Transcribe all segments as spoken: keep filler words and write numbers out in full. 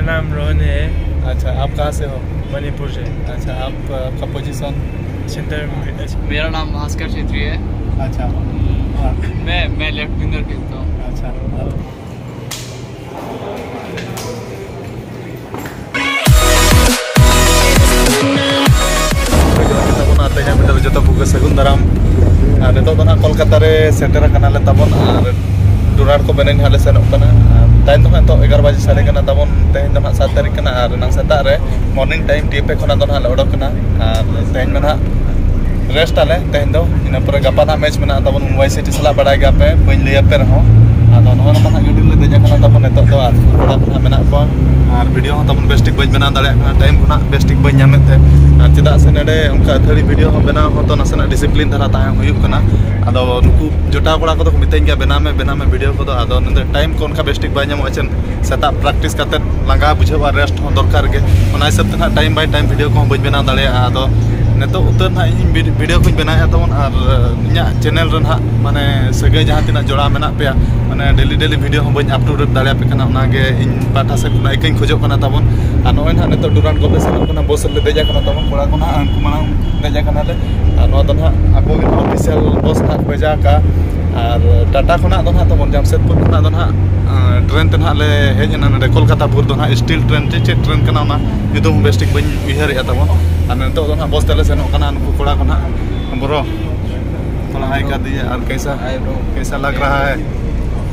मेरा नाम रोहन है। अच्छा, आप कहाँ से हो? मणिपुर से। अच्छा, आप, आपका पोजीशन? सेंटर में। मेरा नाम भास्कर छेत्री है। अच्छा। और मैं मैं लेफ्ट विंगर खेलता हूँ। अच्छा। ᱛᱟᱵᱚᱱᱟ ᱛᱮᱦᱮᱧᱟᱜ video ᱨᱮ ᱡᱚᱛᱚ ᱠᱚᱜᱮ ᱥᱟᱹᱜᱩᱱ ᱫᱟᱨᱟᱢ᱾ ᱟᱨ ᱱᱤᱛᱚᱜ ᱫᱚ ᱱᱟᱦᱟᱜ ᱠᱳᱞᱠᱟᱛᱟ ᱨᱮ ᱥᱮᱴᱮᱨ ᱟᱠᱟᱱᱟᱞᱮ ᱛᱟᱵᱚᱱ, ᱟᱨ ᱰᱩᱨᱟᱱᱰ ᱠᱚ ᱵᱮᱱᱟᱣ ᱱᱟᱦᱟᱜ ᱞᱮ ᱥᱮᱱᱚᱜ ᱠᱟᱱᱟ᱾ ᱟᱨ time ᱫᱚ ᱱᱟᱦᱟᱜ ᱱᱤᱛᱚᱜ ᱮᱜᱟᱨᱚ ᱵᱟᱡᱮ ᱥᱟᱰᱮ ᱠᱟᱱᱟ ᱛᱟᱵᱚᱱ᱾ ᱛᱮᱦᱮᱧ ᱫᱚ ᱱᱟᱦᱟᱜ ᱥᱟᱛ ᱛᱟᱹᱨᱤᱠᱷ ᱠᱟᱱᱟ, ᱟᱨ ᱮᱱᱟᱝ ᱥᱮᱛᱟᱜ ᱨᱮ morning time D F A ᱠᱷᱚᱱᱟᱜ ᱫᱚ ᱱᱟᱦᱟᱜ ᱞᱮ ᱚᱰᱚᱠ ᱠᱟᱱᱟ᱾ ᱟᱨ ᱛᱮᱦᱮᱧ ᱫᱚ ᱱᱟᱦᱟᱜ rest ᱟᱞᱮ ᱛᱮᱦᱮᱧ ᱫᱚ᱾ ᱤᱱᱟᱹ ᱯᱚᱨᱮ ᱜᱟᱯᱟ ᱱᱟᱦᱟᱜ match ᱢᱮᱱᱟᱜᱼᱟ ᱛᱟᱵᱚᱱ ᱢᱩᱢᱵᱟᱭ ᱥᱤᱴᱤ ᱥᱟᱞᱟᱜ, ᱵᱟᱲᱟᱭ ᱜᱮᱭᱟᱯᱮ, ᱵᱟᱹᱧ ᱞᱟᱹᱭ ᱟᱯᱮ ᱨᱮᱦᱚᱸ᱾ ᱟᱫᱚ ᱱᱚᱜᱼᱚᱭ ᱱᱚᱝᱠᱟ ᱱᱟᱦᱟᱜ ᱜᱟᱹᱰᱤ ᱨᱮᱞᱮ ᱫᱮᱡ ᱟᱠᱟᱱᱟ ᱛᱟᱵᱚᱱ ᱱᱤᱛᱚᱜ ᱫᱚ, ᱟᱨ ᱠᱚᱲᱟ ᱠᱚ ᱱᱟᱦᱟᱜ ᱢᱮᱱᱟᱜ ᱠᱚᱣᱟ᱾ ᱟᱨ video ᱦᱚᱸ ᱛᱟᱵᱚᱱ ᱵᱮᱥ ᱴᱷᱤᱠ ᱵᱟᱹᱧ ᱵᱮᱱᱟᱣ ᱫᱟᱲᱮᱭᱟᱜ ᱠᱟᱱᱟ, time ᱠᱚ ᱱᱟᱦᱟᱜ ᱵᱮᱥ ᱴᱷᱤᱠ ᱵᱟᱹᱧ ᱧᱟᱢᱮᱫ ᱛᱮ᱾ ᱟᱨ ᱪᱮᱫᱟᱜ ᱥᱮ ᱱᱚᱰᱮ ᱚᱱᱠᱟ ᱟᱹᱛᱷᱟᱹᱲᱤ video ᱦᱚᱸ ᱵᱮᱱᱟᱣ ᱦᱚᱸ ᱛᱚ ᱱᱟᱥᱮᱱᱟᱜ discipline ᱫᱷᱟᱨᱟ ᱛᱟᱦᱮᱸ ᱦᱩᱭᱩᱜ ᱠᱟᱱᱟ᱾ ᱟᱫᱚ ᱱᱩᱠᱩ ᱡᱚᱴᱟᱣ ᱠᱚᱲᱟ ᱠᱚᱫᱚ ᱠᱚ ᱢᱤᱛᱟᱹᱧ ᱜᱮᱭᱟ, "ᱵᱮᱱᱟᱣ ᱢᱮ, ᱵᱮᱱᱟᱣ ᱢᱮ video ᱠᱚᱫᱚ", ᱟᱫᱚ ᱱᱚᱰᱮ time ᱠᱚ ᱚᱱᱠᱟ ᱵᱮᱥ ᱴᱷᱤᱠ ᱵᱟᱭ ᱧᱟᱢᱚᱜᱼᱟ᱾ ᱪᱮᱫ ᱥᱮᱛᱟᱜ practice ᱠᱟᱛᱮᱫ ᱞᱟᱸᱜᱟ ᱵᱩᱡᱷᱟᱹᱜᱼᱟ, rest ᱦᱚᱸ ᱫᱚᱨᱠᱟᱨ ᱜᱮ᱾ ᱚᱱᱟ ᱦᱤᱥᱟᱹᱵ ᱛᱮ ᱱᱟᱦᱟᱜ time by time video ᱠᱚᱦᱚᱸ ᱵᱟᱹᱧ ᱵᱮᱱᱟᱣ ᱫᱟᱲᱮᱭᱟᱜᱼᱟ᱾ ᱟᱫᱚ ᱱᱤᱛᱚᱜ ᱩᱛᱟᱹᱨ ᱱᱟᱦᱟᱜ ᱤᱧ vid- video ᱠᱚᱧ ᱵᱮᱱᱟᱣᱮᱫᱼᱟ ᱛᱟᱵᱚᱱ, ᱟᱨ ᱤᱧᱟᱹᱜ channel ᱨᱮ ᱱᱟᱦᱟᱜ ᱢᱟᱱᱮ ᱥᱟᱹᱜᱟᱹᱭ ᱡᱟᱦᱟᱸ ᱛᱤᱱᱟᱹᱜ ᱡᱚᱲᱟᱣ ᱢᱮᱱᱟᱜ ᱯᱮᱭᱟ, ᱢᱟᱱᱮ daily daily video ᱦᱚᱸ ᱵᱟᱹᱧ up to date ᱫᱟᱲᱮᱭᱟᱯᱮ ᱠᱟᱱᱟ, ᱚᱱᱟᱜᱮ ᱤᱧ ᱯᱟᱦᱴᱟ ᱥᱮᱫ ᱠᱷᱚᱱᱟᱜ ᱤᱠᱟᱹᱧ ᱠᱷᱚᱡᱚᱜ ᱠᱟᱱᱟ ᱛᱟᱵᱚᱱ᱾ ᱟᱨ ᱱᱚᱜᱼᱚᱭ ᱱᱟᱦᱟᱜ ᱱᱤᱛᱚᱜ ᱰᱩᱨᱟᱱᱰ ᱠᱚᱯᱮ ᱥᱮᱱᱚᱜ ᱠᱟᱱᱟ, ᱵᱚᱥ ᱨᱮᱞᱮ ᱫᱮᱡ ᱟᱠᱟᱱᱟ ᱛᱟᱵᱚᱱ, ᱠᱚᱲᱟ ᱠᱚ ᱱᱟᱦᱟᱜ ᱩᱱᱠᱩ ᱢᱟᱲᱟᱝ ᱫᱮᱡ ᱟᱠᱟᱱᱟᱞᱮ᱾ ᱟᱨ ᱱᱚᱣᱟ ᱫᱚ ᱱᱟᱦᱟᱜ ᱟᱠᱚ ᱜᱮ official ᱵᱚᱥ ᱱᱟᱦᱟᱜ ᱠᱚ ᱵᱷᱮᱡᱟ ᱟᱠᱟᱫᱼᱟ᱾ ᱟᱨ ᱴᱟᱴᱟ ᱠᱷᱚᱱᱟᱜ ᱫᱚ ᱱᱟᱦᱟᱜ ᱛᱟᱵᱚᱱ ᱡᱟᱢᱥᱮᱫᱽᱯᱩᱨ ᱠᱷᱚᱱᱟᱜ ᱫᱚ ᱱᱟᱦᱟᱜ, ᱟᱸ, ᱴᱨᱮᱱ ᱛᱮ ᱱᱟᱦᱟᱜ ᱞᱮ ᱦᱮᱡ ᱮᱱᱟ ᱱᱚᱰᱮ ᱠᱳᱞᱠᱟᱛᱟ ᱵᱷᱳᱨ ᱫᱚ ᱱᱟᱦᱟᱜ᱾ ᱥᱴᱤᱞ ᱴᱨᱮᱱ ᱪᱮ ᱪᱮᱫ ᱴᱨᱮᱱ ᱠᱟᱱᱟ, ᱚᱱᱟ ᱧᱩᱛᱩᱢ ᱦᱚᱸ ᱵᱮᱥ ᱴᱷᱤᱠ ᱵᱟᱹᱧ ᱩᱭᱦᱟᱹᱨᱮᱫᱼᱟ ᱛᱟᱵᱚᱱ᱾ ᱟᱨ ᱱᱤᱛᱚᱜ ᱫᱚ ᱱᱟᱦᱟᱜ ᱵᱚᱥ ᱛᱮᱞᱮ ᱥᱮᱱᱚᱜ ᱠᱟᱱᱟ᱾ ᱱᱩᱠᱩ ᱠᱚᱲᱟ ᱠᱚ ᱱᱟᱦᱟᱜ, ᱵᱨᱳ, ᱛᱷᱚᱲᱟ hi ᱠᱟᱨ ᱫᱤᱡᱤᱭᱮ, ᱟᱨ ᱠᱮᱥᱟ, hi bro. ᱠᱮᱥᱟ ᱞᱟᱜᱽ ᱨᱟᱦᱟ ᱦᱟᱭ?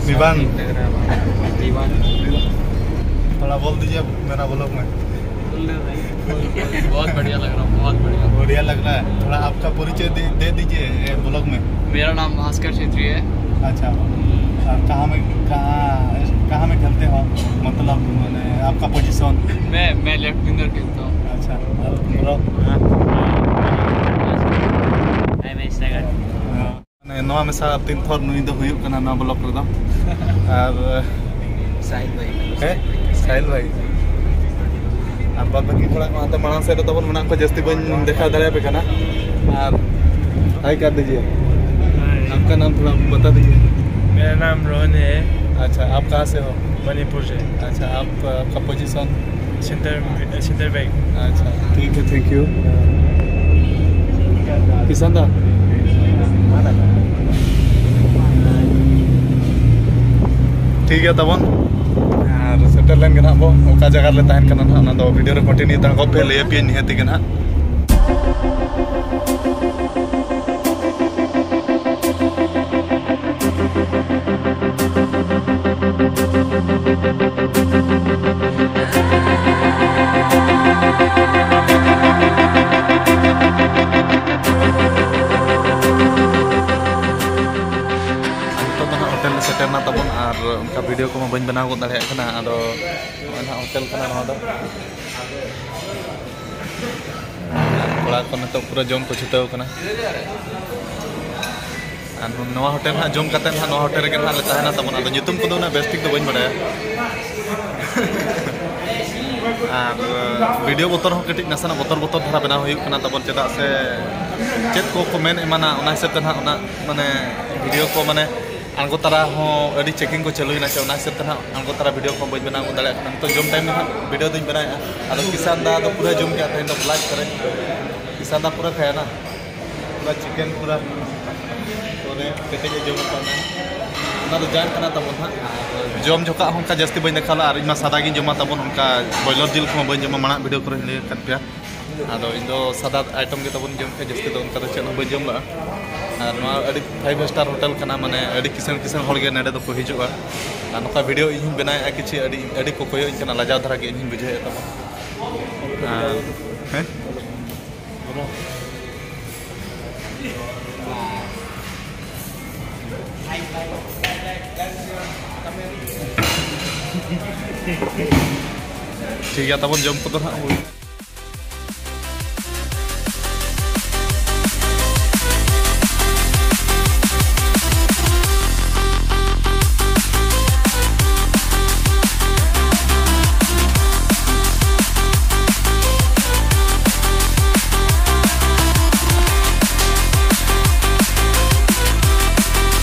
ᱵᱤᱵᱟᱱ, ᱞᱟᱜᱽ ᱨᱟᱦᱟ ᱦᱟᱭ ᱵᱤᱵᱟᱱ. ᱛᱷᱚᱲᱟ ᱵᱳᱞ ᱫᱤᱡᱤᱭᱮ ᱢᱮᱨᱟ ᱵᱞᱚᱜ ᱢᱮ. ᱵᱳᱞ ᱫᱮ ᱵᱷᱟᱭ. ᱵᱳᱞ, ᱵᱳᱞ. ᱵᱚᱦᱩᱛ ᱵᱟᱲᱤᱭᱟ ᱞᱟᱜᱽ ᱨᱟᱦᱟ, ᱵᱚᱦᱩᱛ ᱵᱟᱲᱤᱭᱟ. बढ़िया लग रहा है। थोड़ा आपका परिचय दे, दे दीजिए ये ब्लॉग में। मेरा नाम भास्कर छेत्री है। अच्छा, और कहाँ में, कहाँ, कहाँ में खेलते हो? मतलब, मैंने आपका पोजीशन? मैं, मैं लेफ्ट विंगर खेलता हूँ। अच्छा, और ब्रो? मैं, मैं स्ट्राइकर। हाँ। ᱢᱟᱱᱮ ᱱᱚᱣᱟ ᱢᱮᱥᱟ ᱛᱤᱱ ᱛᱷᱚᱨ ᱱᱩᱭ ᱫᱚ ᱦᱩᱭᱩᱜ ᱠᱟᱱᱟ ᱱᱚᱣᱟ ᱵᱞᱚᱠ ᱨᱮᱫᱚ᱾ ᱟᱨ ᱥᱟᱦᱤᱞ ᱵᱷᱟᱭ᱾ ᱦᱮᱸ? ᱥᱟᱦᱤᱞ ᱵᱷᱟᱭ᱾ ᱟᱨ ᱵᱟᱫ ᱵᱟᱹᱠᱤ ᱠᱚᱲᱟ ᱠᱚ ᱦᱟᱱᱛᱮ ᱢᱟᱲᱟᱝ ᱥᱮᱫ ᱨᱮ ᱛᱟᱵᱚᱱ ᱢᱮᱱᱟᱜ ᱠᱚᱣᱟ, ᱡᱟᱹᱥᱛᱤ ᱵᱟᱹᱧ ᱫᱮᱠᱷᱟᱣ ᱫᱟᱲᱮᱭᱟᱯᱮ ᱠᱟᱱᱟ᱾ ᱟᱨ hi ᱠᱟᱨ ᱫᱤᱡᱤᱭᱮ᱾ आपका नाम थोड़ा बता दीजिए। मेरा नाम रोहन है। अच्छा, आप कहाँ से हो? मणिपुर से। अच्छा, आप, आपका पोजीशन? Centre, centre bag. अच्छा, ठीक है, थैंक यू। किसान दा, ᱴᱷᱤᱠ ᱜᱮᱭᱟ ᱛᱟᱵᱚᱱ, ᱟᱨ ᱥᱮᱴᱮᱨ ᱞᱮᱱ ᱜᱮ ᱱᱟᱦᱟᱜ ᱵᱚ, ᱚᱠᱟ ᱡᱟᱭᱜᱟ ᱨᱮᱞᱮ ᱛᱟᱦᱮᱱ ᱠᱟᱱᱟ ᱱᱟᱦᱟᱜ, ᱚᱱᱟ ᱫᱚ ᱵᱷᱤᱰᱤᱭᱳ ᱨᱮ ᱠᱚᱱᱴᱤᱱᱤᱭᱩ ᱛᱟᱦᱮᱸ ᱠᱚᱜ ᱯᱮ, ᱞᱟᱹᱭ ᱟᱯᱮᱭᱟᱹᱧ ᱱᱤᱦᱟᱹᱛᱤ ᱜᱮ ᱱᱟᱦᱟᱜ᱾ ᱱᱤᱛᱚᱜ ᱫᱚ ᱱᱟᱦᱟᱜ ᱦᱳᱴᱮᱞ ᱞᱮ ᱥᱮᱴᱮᱨ ᱮᱱᱟ ᱛᱟᱵᱚᱱ, ᱟᱨ ᱚᱱᱠᱟ ᱵᱷᱤᱰᱤᱭᱳ ᱠᱚᱢᱟ ᱵᱟᱹᱧ ᱵᱮᱱᱟᱣ ᱜᱚᱫ ᱫᱟᱲᱮᱭᱟᱜ ᱠᱟᱱᱟ᱾ ᱟᱫᱚ ᱱᱚᱜᱼᱚᱭ ᱱᱟᱦᱟᱜ ᱦᱳᱴᱮᱞ ᱠᱟᱱᱟ ᱱᱚᱣᱟ ᱫᱚ᱾ ᱠᱚᱲᱟ ᱠᱚ ᱱᱤᱛᱚᱜ ᱯᱩᱨᱟᱹ ᱡᱚᱢ ᱠᱚ ᱪᱷᱩᱴᱟᱹᱣ ᱠᱟᱱᱟ᱾ ᱟᱨ ᱱᱚᱣᱟ ᱦᱳᱴᱮᱞ ᱦᱟᱸᱜ ᱡᱚᱢ ᱠᱟᱛᱮ ᱦᱟᱸᱜ ᱱᱚᱣᱟ ᱦᱳᱴᱮᱞ ᱨᱮᱜᱮ ᱦᱟᱸᱜ ᱞᱮ ᱛᱟᱦᱮᱱᱟ ᱛᱟᱵᱚᱱ᱾ ᱟᱫᱚ ᱧᱩᱛᱩᱢ ᱠᱚᱫᱚ ᱩᱱᱟᱹᱜ ᱵᱮᱥ ᱴᱷᱤᱠ ᱫᱚ ᱵᱟᱹᱧ ᱵᱟᱲᱟᱭᱟ᱾ ᱟᱨ ᱵᱷᱤᱰᱤᱭᱳ ᱵᱚᱛᱚᱨ ᱦᱚᱸ ᱠᱟᱹᱴᱤᱡ ᱱᱟᱥᱮᱱᱟᱜ ᱵᱚᱛᱚᱨ ᱵᱚᱛᱚᱨ ᱫᱷᱟᱨᱟ ᱵᱮᱱᱟᱣ ᱦᱩᱭᱩᱜ ᱠᱟᱱᱟ ᱛᱟᱵᱚᱱ, ᱪᱮᱫᱟᱜ ᱥᱮ ᱪᱮᱫ ᱠᱚ ᱠᱚ ᱢᱮᱱ ᱮᱢᱟᱱᱟ, ᱚᱱᱟ ᱦᱤᱥᱟᱹᱵ ᱛᱮ ᱱᱟᱦᱟᱜ ᱚᱱᱟ ᱢᱟᱱᱮ ᱵᱷᱤᱰᱤᱭᱳ ᱠᱚ ᱢᱟᱱᱮ ᱟᱬᱜᱚ ᱛᱟᱨᱟ ᱦᱚᱸ ᱟᱹᱰᱤ ᱪᱮᱠᱤᱝ ᱠᱚ ᱪᱟᱹᱞᱩᱭᱮᱱᱟ, ᱪᱮ ᱚᱱᱟ ᱦᱤᱥᱟᱹᱵ ᱛᱮ ᱱᱟᱦᱟᱜ ᱟᱬᱜᱚ ᱛᱟᱨᱟ ᱵᱷᱤᱰᱤᱭᱳ ᱠᱚ ᱵᱟᱹᱧ ᱵᱮᱱᱟᱣ ᱜᱚᱫ ᱫᱟᱲᱮᱭᱟᱜ ᱠᱟᱱᱟ᱾ ᱱᱤᱛᱚᱜ ᱡᱚᱢ ᱴᱟᱭᱤᱢ ᱨᱮ ᱱᱟᱦᱟᱜ ᱵᱷᱤᱰᱤᱭᱳ ᱫᱚᱧ ᱵᱮᱱᱟᱣᱮᱫᱼᱟ᱾ ᱟᱫᱚ ᱠᱤᱥᱟᱱ ᱫᱟ ᱫᱚ ᱯᱩᱨᱟᱹ ᱡᱚᱢ ᱠᱮᱫᱼᱟ ᱛᱮᱦᱮᱧ ᱫᱚ ᱵᱞᱟᱡᱽ ᱠᱚᱨᱮ᱾ ᱠᱤᱥᱟᱱ ᱫᱟ ᱯᱩᱨᱟᱹ ᱠᱷᱟᱭᱟ ᱱᱟ, ᱯᱩᱨᱟᱹ ᱪᱤᱠᱮᱱ ᱯᱩᱨᱟᱹ ᱯᱩᱨᱟᱹ ᱯᱮᱠᱮᱡ ᱮ ᱡᱚᱢ ᱟᱠᱟᱫ ᱱᱟ᱾ ᱚᱱᱟ ᱫᱚ ᱡᱟᱝ ᱠᱟᱱᱟ ᱛᱟᱵᱚᱱ ᱦᱟᱸᱜ᱾ ᱡᱚᱢ ᱡᱚᱠᱷᱟᱜ ᱦᱚᱸ ᱚᱱᱠᱟ ᱡᱟᱹᱥᱛᱤ ᱵᱟᱹᱧ ᱫᱮᱠᱷᱟᱣ ᱞᱮᱫᱼᱟ, ᱟᱨ ᱤᱧ ᱢᱟ ᱥᱟᱫᱟ ᱜᱤᱧ ᱡᱚᱢᱟ ᱛᱟᱵᱚᱱ, ᱚᱱᱠᱟ ᱵᱚᱭᱞᱟᱨ ᱡᱤᱞ ᱠᱚᱦᱚᱸ ᱵᱟᱹᱧ ᱡᱚᱢᱟ᱾ ᱢᱟᱲᱟᱝ ᱵᱷᱤᱰᱤᱭᱳ ᱠᱚᱨᱮᱧ ᱞᱟᱹᱭ ᱟᱠᱟᱫ ᱯᱮᱭᱟ᱾ ᱟᱫᱚ ᱤᱧ ᱫᱚ ᱥᱟᱫᱟ ᱟᱭᱴᱮᱢ ᱜᱮ ᱛᱟᱵᱚᱱ ᱡᱚᱢ ᱠᱷᱟᱡ, ᱡᱟᱹᱥᱛᱤ ᱫᱚ ᱚᱱᱠᱟ ᱫᱚ ᱪᱮᱫ ᱦᱚᱸ ᱵᱟᱹᱧ ᱡᱚᱢ ᱞᱟᱜᱼᱟ᱾ ᱟᱨ ᱱᱚᱣᱟ ᱟᱹᱰᱤ ᱯᱷᱟᱭᱤᱵᱷ ᱥᱴᱟᱨ ᱦᱳᱴᱮᱞ ᱠᱟᱱᱟ, ᱢᱟᱱᱮ ᱟᱹᱰᱤ ᱠᱤᱥᱟᱹᱬ ᱠᱤᱥᱟᱹᱬ ᱦᱚᱲ ᱜᱮ ᱱᱚᱰᱮ ᱫᱚᱠᱚ ᱦᱤᱡᱩᱜᱼᱟ᱾ ᱟᱨ ᱱᱚᱝᱠᱟ ᱵᱷᱤᱰᱤᱭᱳ ᱤᱧ ᱦᱚᱸᱧ ᱵᱮᱱᱟᱣᱮᱫᱼᱟ, ᱠᱤᱪᱷᱩ ᱟᱹᱰᱤ, ᱟᱹᱰᱤ ᱠᱚ ᱠᱚᱭᱚᱜ ᱤᱧ ᱠᱟᱱᱟ, ᱞᱟᱡᱟᱣ ᱫᱷᱟᱨᱟ ᱜᱮ ᱤᱧ ᱦᱚᱸᱧ ᱵᱩᱡᱷᱟᱹᱣᱮᱫ ᱛᱟᱵᱚᱱ᱾ ᱟᱨ, ᱦᱮᱸ? ᱴᱷᱤᱠ ᱜᱮᱭᱟ, ᱛᱟᱵᱚᱱ ᱡᱚᱢ ᱠᱚᱫᱚ ᱱᱟᱦᱟᱜ ᱦᱩᱭ᱾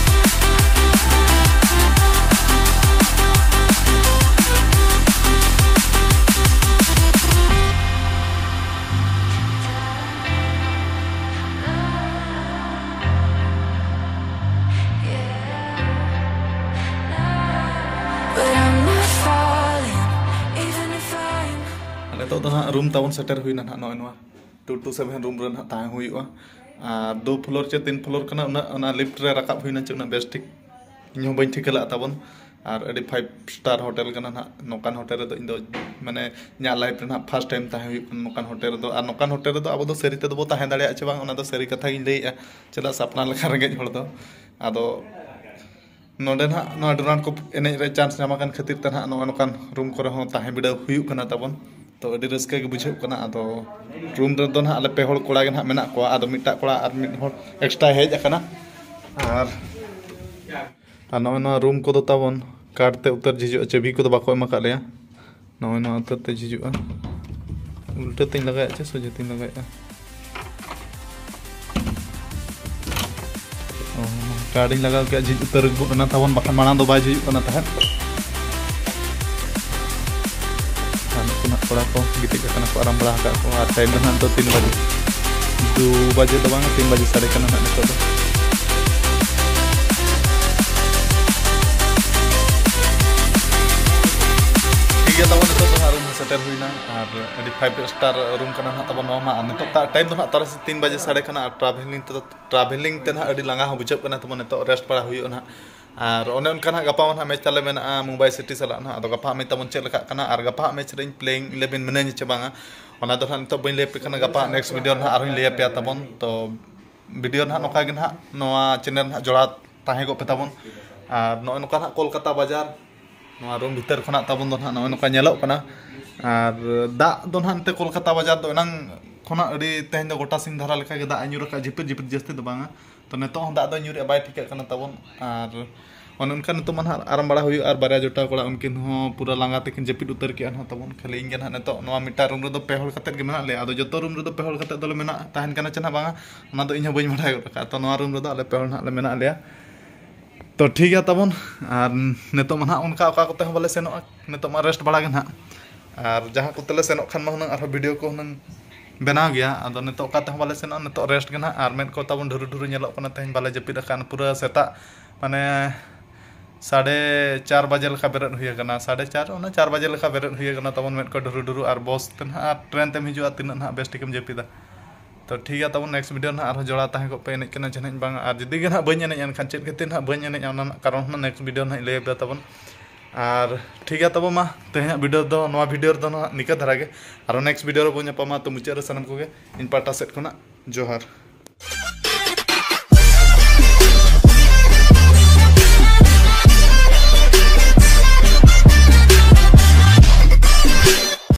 ᱱᱤᱛᱚᱜ ᱫᱚ ᱦᱟᱸᱜ ᱨᱩᱢ ᱛᱟᱵᱚᱱ ᱥᱮᱴᱮᱨ ᱦᱩᱭᱱᱟ ᱦᱟᱸᱜ, ᱱᱚᱜᱼᱚᱭ ᱱᱚᱣᱟ ᱴᱩ ᱴᱩ ᱥᱮᱵᱷᱮᱱ ᱨᱩᱢ ᱨᱮ ᱦᱟᱸᱜ ᱛᱟᱦᱮᱸ ᱦᱩᱭᱩᱜᱼᱟ᱾ ᱟᱨ ᱫᱩ ᱯᱷᱞᱳᱨ ᱪᱮ ᱛᱤᱱ ᱯᱷᱞᱳᱨ ᱠᱟᱱᱟ, ᱩᱱᱟᱹᱜ ᱚᱱᱟ ᱞᱤᱯᱷᱴ ᱨᱮ ᱨᱟᱠᱟᱵ ᱦᱩᱭᱱᱟ ᱪᱮ ᱩᱱᱟᱹᱜ ᱵᱮᱥ ᱴᱷᱤᱠ ᱤᱧ ᱦᱚᱸ ᱵᱟᱹᱧ ᱴᱷᱤᱠᱟᱹ ᱞᱟᱜᱼᱟ ᱛᱟᱵᱚᱱ᱾ ᱟᱨ ᱟᱹᱰᱤ ᱯᱷᱟᱭᱤᱵᱷ ᱥᱴᱟᱨ ᱦᱳᱴᱮᱞ ᱠᱟᱱᱟ ᱱᱟᱦᱟᱜ᱾ ᱱᱚᱝᱠᱟᱱ ᱦᱳᱴᱮᱞ ᱨᱮᱫᱚ ᱤᱧ ᱫᱚ ᱢᱟᱱᱮ ᱤᱧᱟᱹᱜ ᱞᱟᱭᱤᱯᱷ ᱨᱮ ᱱᱟᱦᱟᱜ ᱯᱷᱟᱥᱴ ᱴᱟᱭᱤᱢ ᱛᱟᱦᱮᱸ ᱦᱩᱭᱩᱜ ᱠᱟᱱᱟ ᱱᱚᱝᱠᱟᱱ ᱦᱳᱴᱮᱞ ᱨᱮᱫᱚ᱾ ᱟᱨ ᱱᱚᱝᱠᱟᱱ ᱦᱳᱴᱮᱞ ᱨᱮᱫᱚ ᱟᱵᱚ ᱫᱚ ᱥᱟᱹᱨᱤ ᱛᱮᱫᱚ ᱵᱚ ᱛᱟᱦᱮᱸ ᱫᱟᱲᱮᱭᱟᱜᱼᱟ ᱪᱮ ᱵᱟᱝ, ᱚᱱᱟ ᱫᱚ ᱥᱟᱹᱨᱤ ᱠᱟᱛᱷᱟ ᱜᱤᱧ ᱞᱟᱹᱭᱮᱫᱼᱟ᱾ ᱪᱮᱫᱟᱜ ᱥᱮ ᱟᱯᱱᱟᱨ ᱞᱮᱠᱟ ᱨᱮᱸᱜᱮᱡ ᱦᱚᱲ ᱫᱚ᱾ ᱟᱫᱚ ᱱᱚᱰᱮ ᱱᱟᱦᱟᱜ ᱱᱚᱣᱟ ᱰᱩᱨᱟᱱᱴ ᱠᱚᱯ ᱮᱱᱮᱡ ᱨᱮ ᱪᱟᱱᱥ ᱧᱟᱢ ᱟᱠᱟᱱ ᱠᱷᱟᱹᱛᱤᱨ ᱛᱮ ᱱᱟᱦᱟᱜ ᱱᱚᱜᱼᱚ ᱱᱚᱝᱠᱟᱱ ᱨᱩᱢ ᱠᱚᱨᱮ ᱦᱚᱸ ᱛᱟᱦᱮᱸ ᱵᱤᱰᱟᱹᱣ ᱦᱩᱭᱩᱜ ᱠᱟᱱᱟ ᱛᱟᱵᱚᱱ᱾ ᱛᱚ ᱟᱹᱰᱤ ᱨᱟᱹᱥᱠᱟᱹ ᱜᱮ ᱵᱩᱡᱷᱟᱹᱜ ᱠᱟᱱᱟ᱾ ᱟᱫᱚ ᱨᱩᱢ ᱨᱮᱫᱚ ᱱᱟᱦᱟᱜ ᱟᱞᱮ ᱯᱮ ᱦᱚᱲ ᱠᱚᱲᱟ ᱜᱮ ᱱᱟᱦᱟᱜ ᱢᱮᱱᱟᱜ ᱠᱚᱣᱟ, ᱟᱫᱚ ᱢᱤᱫᱴᱟᱜ ᱠᱚᱲᱟ ᱟᱨ ᱢᱤᱫ ᱦᱚᱲ ᱮᱠᱥᱴᱨᱟ ᱦᱮᱡ ᱟᱠᱟᱱᱟ᱾ ᱟᱨ ᱟᱨ ᱱᱚᱜᱼᱚᱭ ᱱᱚᱣᱟ ᱨᱩᱢ ᱠᱚᱫᱚ ᱛᱟᱵᱚᱱ ᱠᱟᱴ ᱛᱮ ᱩᱛᱟᱹᱨ ᱡᱷᱤᱡᱚᱜᱼᱟ, ᱪᱟᱹᱵᱤ ᱠᱚᱫᱚ ᱵᱟᱠᱚ ᱮᱢ ᱟᱠᱟᱫ ᱞᱮᱭᱟ᱾ ᱱᱚᱜᱼᱚᱭ ᱱᱚᱣᱟ ᱩᱛᱟᱹᱨ ᱛᱮ ᱡᱷᱤᱡᱚᱜᱼᱟ᱾ ᱩᱞᱴᱟᱹ ᱛᱮᱧ ᱞᱟᱜᱟᱭᱮᱫ ᱪᱮ ᱥᱚᱡᱷᱮ ᱛᱮᱧ ᱞᱟᱜᱟᱭᱮᱫᱼᱟ? ᱚ, ᱠᱟᱴ ᱤᱧ ᱞᱟᱜᱟᱣ ᱠᱮᱫᱼᱟ, ᱡᱷᱤᱡ ᱩᱛᱟᱹᱨ ᱜᱚᱫ ᱮᱱᱟ ᱛᱟᱵᱚᱱ, ᱵᱟᱠᱷᱟᱱ ᱢᱟᱲᱟᱝ ᱫᱚ ᱵᱟᱭ ᱡᱷᱤᱡᱚᱜ ᱠᱟᱱᱟ ᱛᱟᱦᱮᱸᱫ᱾ ᱟᱨ ᱱᱩᱠᱩ ᱱᱟᱜ ᱠᱚᱲᱟ ᱠᱚ ᱜᱤᱛᱤᱡ ᱟᱠᱟᱱᱟ ᱠᱚ, ᱟᱨᱟᱢ ᱵᱟᱲᱟ ᱟᱠᱟᱫ ᱠᱚ᱾ ᱟᱨ ᱴᱟᱭᱤᱢ ᱫᱚ ᱱᱟᱦᱟᱜ ᱱᱤᱛᱚᱜ ᱛᱤᱱ ᱵᱟᱡᱮ, ᱫᱩ ᱵᱟᱡᱮ ᱫᱚ ᱵᱟᱝ, ᱛᱤᱱ ᱵᱟᱡᱮ ᱥᱟᱰᱮ ᱠᱟᱱᱟ ᱱᱟᱦᱟᱜ ᱱᱤᱛᱚᱜ ᱫᱚ᱾ ᱴᱷᱤᱠ ᱜᱮᱭᱟ, ᱛᱟᱵᱚᱱ ᱱᱤᱛᱚᱜ ᱫᱚ ᱱᱟᱦᱟᱜ ᱨᱩᱢ ᱥᱮᱴᱮᱨ ᱦᱩᱭᱱᱟ᱾ ᱟᱨ ᱟᱹᱰᱤ ᱯᱷᱟᱭᱤᱵᱷ ᱥᱴᱟᱨ ᱨᱩᱢ ᱠᱟᱱᱟ ᱱᱟᱦᱟᱜ ᱛᱟᱵᱚᱱ ᱱᱚᱣᱟ ᱢᱟ᱾ ᱟᱨ ᱱᱤᱛᱚᱜ ᱴᱟᱭᱤᱢ ᱫᱚ ᱱᱟᱦᱟᱜ ᱛᱟᱨᱟᱥᱤᱧ ᱛᱤᱱ ᱵᱟᱡᱮ ᱥᱟᱰᱮ ᱠᱟᱱᱟ᱾ ᱟᱨ ᱴᱨᱟᱵᱷᱮᱞᱤᱝ ᱛᱮᱫᱚ, ᱴᱨᱟᱵᱷᱮᱞᱤᱝ ᱛᱮ ᱱᱟᱦᱟᱜ ᱟᱹᱰᱤ ᱞᱟᱸᱜᱟ ᱦᱚᱸ ᱵᱩᱡᱷᱟᱹᱜ ᱠᱟᱱᱟ᱾ ᱛᱟᱵᱚᱱ ᱱᱤᱛᱚᱜ ᱨᱮᱥᱴ ᱵᱟᱲᱟ ᱦᱩᱭᱩᱜᱼᱟ ᱱᱟᱦᱟᱜ᱾ ᱟᱨ ᱚᱱᱮ ᱚᱱᱠᱟ ᱱᱟᱦᱟᱜ ᱜᱟᱯᱟ ᱢᱟ ᱱᱟᱦᱟᱜ ᱢᱮᱪ ᱛᱟᱞᱮ ᱢᱮᱱᱟᱜᱼᱟ ᱢᱩᱢᱵᱟᱭ ᱥᱤᱴᱤ ᱥᱟᱞᱟᱜ ᱱᱟᱦᱟᱜ᱾ ᱟᱫᱚ ᱜᱟᱯᱟ ᱦᱟᱸᱜ ᱢᱮᱪ ᱛᱟᱵᱚᱱ ᱪᱮᱫ ᱞᱮᱠᱟᱜ ᱠᱟᱱᱟ ᱟᱨ ᱜᱟᱯᱟ ᱦᱟᱸᱜ ᱢᱮᱪ ᱨᱮ ᱤᱧ ᱯᱞᱮᱭᱤᱝ ᱤᱞᱮᱵᱷᱮᱱ ᱢᱤᱱᱟᱹᱧᱟ ᱪᱮ ᱵᱟᱝᱟ, ᱚᱱᱟ ᱫᱚ ᱱᱟᱦᱟᱜ ᱱᱤᱛᱚᱜ ᱵᱟᱹᱧ ᱞᱟᱹᱭ ᱟᱯᱮ ᱠᱟᱱᱟ᱾ ᱜᱟᱯᱟ ᱱᱮᱠᱥᱴ ᱵᱷᱤᱰᱤᱭᱳ ᱨᱮ ᱱᱟᱦᱟᱜ ᱟᱨᱦᱚᱸᱧ ᱞᱟᱹᱭ ᱟᱯᱮᱭᱟ ᱛᱟᱵᱚᱱ᱾ ᱛᱚ ᱵᱷᱤᱰᱤᱭᱳ ᱱᱟᱦᱟᱜ ᱱᱚᱝᱠᱟ ᱜᱮ ᱱᱟᱦᱟᱜ ᱱᱚᱣᱟ ᱪᱮᱱᱮᱞ ᱱᱟᱦᱟᱜ ᱡᱚᱲᱟᱣ ᱛᱟᱦᱮᱸ ᱠᱚᱜ ᱯᱮ ᱛᱟᱵᱚᱱ᱾ ᱟᱨ ᱱᱚᱜᱼᱚᱭ ᱱᱚᱝᱠᱟ ᱱᱟᱦᱟᱜ ᱠᱳᱞᱠᱟᱛᱟ ᱵᱟᱡᱟᱨ ᱱᱚᱣᱟ ᱨᱩᱢ ᱵᱷᱤᱛᱟᱹᱨ ᱠᱷᱚᱱᱟᱜ ᱛᱟᱵᱚᱱ ᱫᱚ ᱱᱟᱦᱟᱜ ᱱᱚᱜᱼᱚᱭ ᱱᱚᱝᱠᱟ ᱧᱮᱞᱚᱜ ᱠᱟᱱᱟ᱾ ᱟᱨ ᱫᱟᱜ ᱫᱚ ᱱᱟᱦᱟᱜ ᱱᱚᱛᱮ ᱠᱳᱞᱠᱟᱛᱟ ᱵᱟᱡᱟᱨ ᱫᱚ ᱮᱱᱟᱝ ᱠᱷᱚᱱᱟᱜ ᱟᱹᱰᱤ ᱛᱮᱦᱮᱧ ᱫᱚ ᱜᱚᱴᱟ ᱥᱤᱧ ᱫᱷᱟᱨᱟ ᱞᱮᱠᱟ ᱜᱮ ᱫᱟᱜ ᱮ ᱧᱩᱨ ᱟᱠᱟᱫᱼᱟ, ᱡᱷᱤᱯᱤᱨ ᱡᱷᱤᱯᱤᱨ, ᱡᱟᱹᱥᱛᱤ ᱫᱚ ᱵᱟᱝᱟ᱾ ᱛᱚ ᱱᱤᱛᱚᱜ ᱦᱚᱸ ᱫᱟᱜ ᱫᱚ ᱧᱩᱨᱮᱜᱼᱟ, ᱵᱟᱭ ᱴᱷᱤᱠᱟᱹᱜ ᱠᱟᱱᱟ ᱛᱟᱵᱚᱱ᱾ ᱟᱨ ᱚᱱᱮ ᱚᱱᱠᱟ ᱱᱤᱛᱚᱜ ᱢᱟ ᱱᱟᱦᱟᱜ ᱟᱨᱟᱢ ᱵᱟᱲᱟ ᱦᱩᱭᱩᱜᱼᱟ᱾ ᱟᱨ ᱵᱟᱨᱭᱟ ᱡᱚᱴᱟᱣ ᱠᱚᱲᱟ ᱩᱱᱠᱤᱱ ᱦᱚᱸ ᱯᱩᱨᱟᱹ ᱞᱟᱸᱜᱟ ᱛᱮᱠᱤᱱ ᱡᱟᱹᱯᱤᱫ ᱩᱛᱟᱹᱨ ᱠᱮᱜᱼᱟ ᱱᱟᱦᱟᱜ ᱛᱟᱵᱚᱱ᱾ ᱠᱷᱟᱹᱞᱤ ᱤᱧ ᱜᱮ ᱱᱟᱦᱟᱜ ᱱᱤᱛᱚᱜ ᱱᱚᱣᱟ ᱢᱤᱫᱴᱟᱝ ᱨᱩᱢ ᱨᱮᱫᱚ ᱯᱮ ᱦᱚᱲ ᱠᱟᱛᱮᱫ ᱜᱮ ᱢᱮᱱᱟᱜ ᱞᱮᱭᱟ᱾ ᱟᱫᱚ ᱡᱚᱛᱚ ᱨᱩᱢ ᱨᱮᱫᱚ ᱯᱮ ᱦᱚᱲ ᱠᱟᱛᱮᱫ ᱫᱚᱞᱮ ᱢᱮᱱᱟᱜ ᱛᱟᱦᱮᱱ ᱠᱟᱱᱟ ᱪᱮ ᱱᱟᱦᱟᱜ ᱵᱟᱝᱟ, ᱚᱱᱟ ᱫᱚ ᱤᱧ ᱦᱚᱸ ᱵᱟᱹᱧ ᱵᱟᱰᱟᱭ ᱜᱚᱫ ᱟᱠᱟᱫᱼᱟ᱾ ᱛᱚ ᱱᱚᱣᱟ ᱨᱩᱢ ᱨᱮᱫᱚ ᱟᱞᱮ ᱯᱮ ᱦᱚᱲ ᱱᱟᱦᱟᱜ ᱞᱮ ᱢᱮᱱᱟᱜ ᱞᱮᱭᱟ᱾ ᱛᱚ ᱴᱷᱤᱠ ᱜᱮᱭᱟ ᱛᱟᱵᱚᱱ, ᱟᱨ ᱱᱤᱛᱚᱜ ᱢᱟ ᱱᱟᱦᱟᱜ ᱚᱱᱠᱟ ᱚᱠᱟ ᱠᱚᱛᱮ ᱦᱚᱸ ᱵᱟᱞᱮ ᱥᱮᱱᱚᱜᱼᱟ, ᱱᱤᱛᱚᱜ ᱢᱟ ᱨᱮᱥᱴ ᱵᱟᱲᱟ ᱜᱮ ᱱᱟᱦᱟᱜ᱾ ᱟᱨ ᱡᱟᱦᱟᱸ ᱠᱚᱛᱮ ᱞᱮ ᱥᱮᱱᱚᱜ ᱠᱷᱟᱱ ᱢᱟ ᱦᱩᱱᱟᱹᱝ ᱟᱨᱦᱚᱸ ᱵᱷᱤᱰᱤᱭᱳ ᱠᱚ ᱦᱩᱱᱟᱹᱝ ᱵᱮᱱᱟᱣ ᱜᱮᱭᱟ᱾ ᱟᱫᱚ ᱱᱤᱛᱚᱜ ᱚᱠᱟ ᱛᱮᱦᱚᱸ ᱵᱟᱞᱮ ᱥᱮᱱᱚᱜᱼᱟ, ᱱᱤᱛᱚᱜ ᱨᱮᱥᱴ ᱜᱮ ᱱᱟᱦᱟᱜ᱾ ᱟᱨ ᱢᱮᱫ ᱠᱚ ᱛᱟᱵᱚᱱ ᱰᱷᱩᱨᱩ ᱰᱷᱩᱨᱩ ᱧᱮᱞᱚᱜ ᱠᱟᱱᱟ, ᱛᱮᱦᱮᱧ ᱵᱟᱞᱮ ᱡᱟᱹᱯᱤᱫ ᱟᱠᱟᱫ, ᱯᱩᱨᱟᱹ ᱥᱮᱛᱟᱜ ᱢᱟᱱᱮ ᱥᱟᱲᱮ ᱪᱟᱨ ᱵᱟᱡᱮ ᱞᱮᱠᱟ ᱵᱮᱨᱮᱫ ᱦᱩᱭ ᱟᱠᱟᱱᱟ, ᱥᱟᱲᱮ ᱪᱟᱨ, ᱚᱱᱟ ᱪᱟᱨ ᱵᱟᱡᱮ ᱞᱮᱠᱟ ᱵᱮᱨᱮᱫ ᱦᱩᱭ ᱟᱠᱟᱱᱟ ᱛᱟᱵᱚᱱ, ᱢᱮᱫ ᱠᱚ ᱰᱷᱩᱨᱩ ᱰᱷᱩᱨᱩ, ᱟᱨ ᱵᱚᱥ ᱛᱮ ᱱᱟᱦᱟᱜ ᱟᱨ ᱴᱨᱮᱱ ᱛᱮᱢ ᱦᱤᱡᱩᱜᱼᱟ, ᱛᱤᱱᱟᱹᱜ ᱱᱟᱦᱟᱜ ᱵᱮᱥ ᱴᱷᱤᱠᱮᱢ ᱡᱟᱹᱯᱤᱫᱟ᱾ ᱛᱚ ᱴᱷᱤᱠ ᱜᱮᱭᱟ ᱛᱟᱵᱚᱱ, ᱱᱮᱠᱥᱴ ᱵᱷᱤᱰᱤᱭᱳ ᱱᱟᱦᱟᱜ ᱟᱨᱦᱚᱸ ᱡᱚᱲᱟᱣ ᱛᱟᱦᱮᱸ ᱠᱚᱜ ᱯᱮ, ᱮᱱᱮᱡ ᱠᱟᱱᱟ ᱡᱟᱹᱱᱤᱡ ᱵᱟᱝ, ᱟᱨ ᱡᱩᱫᱤ ᱜᱮ ᱱᱟᱦᱟᱜ ᱵᱟᱹᱧ ᱮᱱᱮᱡᱼᱟ, ᱮᱱᱠᱷᱟᱱ ᱪᱮᱫ ᱠᱷᱟᱹᱛᱤᱨ ᱱᱟᱦᱟᱜ ᱵᱟᱹᱧ ᱮᱱᱮᱡᱼᱟ, ᱚᱱᱟ ᱨᱮᱱᱟᱜ ᱠᱟᱨᱚᱱ ᱦᱚᱸ ᱱᱮᱠᱥᱴ ᱵᱷᱤᱰᱤᱭᱳ ᱱᱟᱦᱟᱜ ᱤᱧ ᱞᱟᱹᱭ ᱟᱯᱮᱭᱟ ᱛᱟᱵᱚᱱ᱾ ᱟᱨ ᱴᱷᱤᱠ ᱜᱮᱭᱟ ᱛᱟᱵᱚ ᱢᱟ, ᱛᱮᱦᱮᱧᱟᱜ ᱵᱷᱤᱰᱤᱭᱳ ᱫᱚ, ᱱᱚᱣᱟ ᱵᱷᱤᱰᱤᱭᱳ ᱨᱮᱫᱚ ᱱᱟᱦᱟᱜ ᱱᱤᱠᱟᱹ ᱫᱷᱟᱨᱟ ᱜᱮ, ᱟᱨᱦᱚᱸ ᱱᱮᱠᱥᱴ ᱵᱷᱤᱰᱤᱭᱳ ᱨᱮᱵᱚᱱ ᱧᱟᱯᱟᱢᱟ᱾ ᱛᱚ ᱢᱩᱪᱟᱹᱫ ᱨᱮ ᱥᱟᱱᱟᱢ ᱠᱚᱜᱮ ᱤᱧ ᱯᱟᱦᱴᱟ ᱥᱮᱫ ᱠᱷᱚᱱᱟᱜ ᱡᱚᱦᱟᱨ᱾